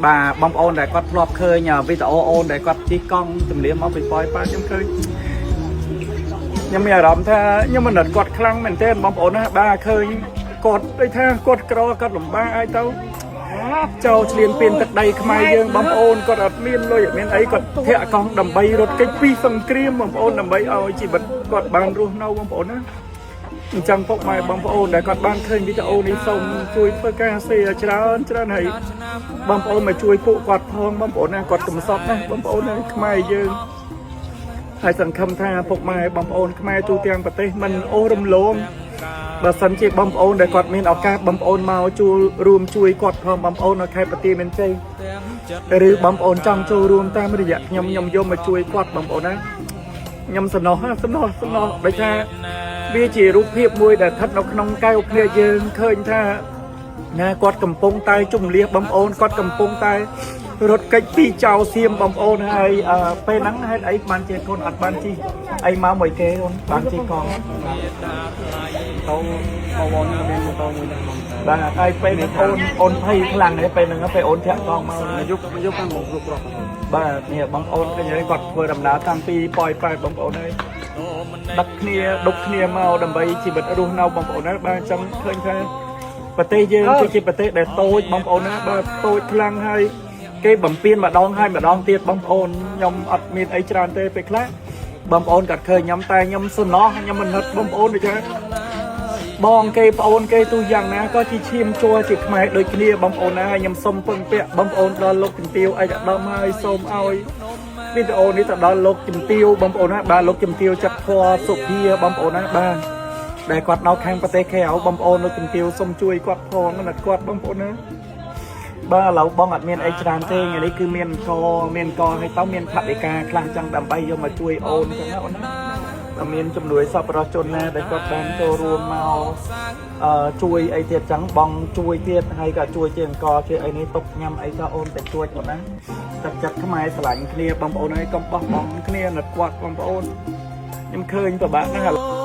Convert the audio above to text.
បាទបងប្អូនដែលគាត់ធ្លាប់ឃើញវីដេអូអូនដែលគាត់ជិះកង់ជំរាបមកពីប៉ោយប៉ែតខ្ញុំឃើញខ្ញុំមានអារម្មណ៍ថាខ្ញុំមិននឹកគាត់ខ្លាំងមែនទែនបងប្អូនណាបាទឃើញគាត់ដូចថាគាត់ក្រគាត់លំបាកអីទៅចូលឆ្លៀនពៀនទឹកដីខ្មែរយើងបងប្អូនគាត់អត់មានលុយអត់មានអីគាត់ធាក់កង់ដើម្បីរត់គេចពីសង្គ្រាមបងប្អូនដើម្បីឲ្យជីវិតគាត់បានរស់នៅបងប្អូនណា អញ្ចឹងពុកម៉ែបងប្អូនដែលគាត់បានឃើញវីដេអូនេះសូមជួយធ្វើការ share ច្រើនច្រើនហើយបងប្អូនមកជួយពួកគាត់ផងបងប្អូនណាគាត់កំសត់ណាស់បងប្អូនណាខ្មែរយើងហើយសង្ឃឹមថាពុកម៉ែបងប្អូនខ្មែរទូទាំងប្រទេសមិនអូសរំលងបើសិនជាបងប្អូនដែលគាត់មានឱកាសបងប្អូនមកជួលរួមជួយគាត់ផងបងប្អូននៅខេត្តបន្ទាយមានជ័យឬបងប្អូនចង់ចូលរួមតាមរយៈខ្ញុំខ្ញុំយកមកជួយគាត់បងប្អូនណាខ្ញុំសំណោះសំណោះសំណោះដូចថា វាជារូបភាពមួយដែលស្ថិតនៅក្នុងកែវភ្នែកយើងឃើញថាណាគាត់កំពុងតែជំលះបងប្អូនគាត់កំពុងតែរត់គេចពីចៅសៀមបងប្អូនហើយអឺពេលហ្នឹងហេតុអីបានជាកូនអត់បានជិះអីមកមួយគេអូនបានជិះកង់ តោបងបងខ្ញុំមានម៉ូតូមួយដែរបង បាទហើយពេលហ្នឹងអូនអូនភ័យខ្លាំងហើយពេលហ្នឹងពេលអូនធាក់កង់មក មកយុគមកយុគតាមបងគ្រប់គ្រាប់ បាទនេះបងប្អូនឃើញហើយគាត់ធ្វើដំណើរតាំងពីប៉ោយប៉ែតបងប្អូនហើយដឹកគ្នាដុកគ្នាមកដើម្បីជីវិតរស់នៅបងប្អូនណាបាទអញ្ចឹងឃើញថាប្រទេសយើងគឺជាប្រទេសដែលតូចបងប្អូនណាបាទតូចខ្លាំងហើយគេបំពេញម្ដងហើយម្ដងទៀតបងប្អូនខ្ញុំអត់មានអីច្រើនទេពេលខ្លះបងប្អូនគាត់ឃើញខ្ញុំតែខ្ញុំសំណោះខ្ញុំមិនហិតបងប្អូនដូចថាបងគេប្អូនគេទូយ៉ាងណាក៏ជាឈាមជ័រជាខ្មែរដូចគ្នាបងប្អូនណាហើយខ្ញុំសុំពឹងពាក់បងប្អូនដល់លោកជំទាវឯកឧត្តមហើយសូមឲ្យវីដេអូនេះទៅដល់លោកជំទាវបងប្អូនណាបាទលោកជំទាវចិត្តធွာសុភាបងប្អូនណាបាទដែលគាត់នៅខាងប្រទេសក្រៅបងប្អូនលោកជំទាវសូមជួយគាត់ផងណាគាត់បងប្អូនណាបាទឥឡូវបងអត់មានអីច្រើនទេថ្ងៃនេះគឺមានកមានកហើយទៅមានថវិកាខ្លះចឹងដើម្បីយកមកជួយអូនចឹងណាអូនណាបើមានជំនួយសប្បុរសជនណាដែលគាត់បានចូលរួមមកអឺជួយអីទៀតចឹងបងជួយទៀតហើយក៏ជួយជាអង្គជួយអីនេះទុកញ៉ាំអីក៏អូនទៅជួយអូនណាទឹកចិត្តខ្មែរស្រឡាញ់គ្នាបងប្អូនហើយកុំបោះបង់គ្នាណិតគាត់បងប្អូនខ្ញុំឃើញពិបាកណាស់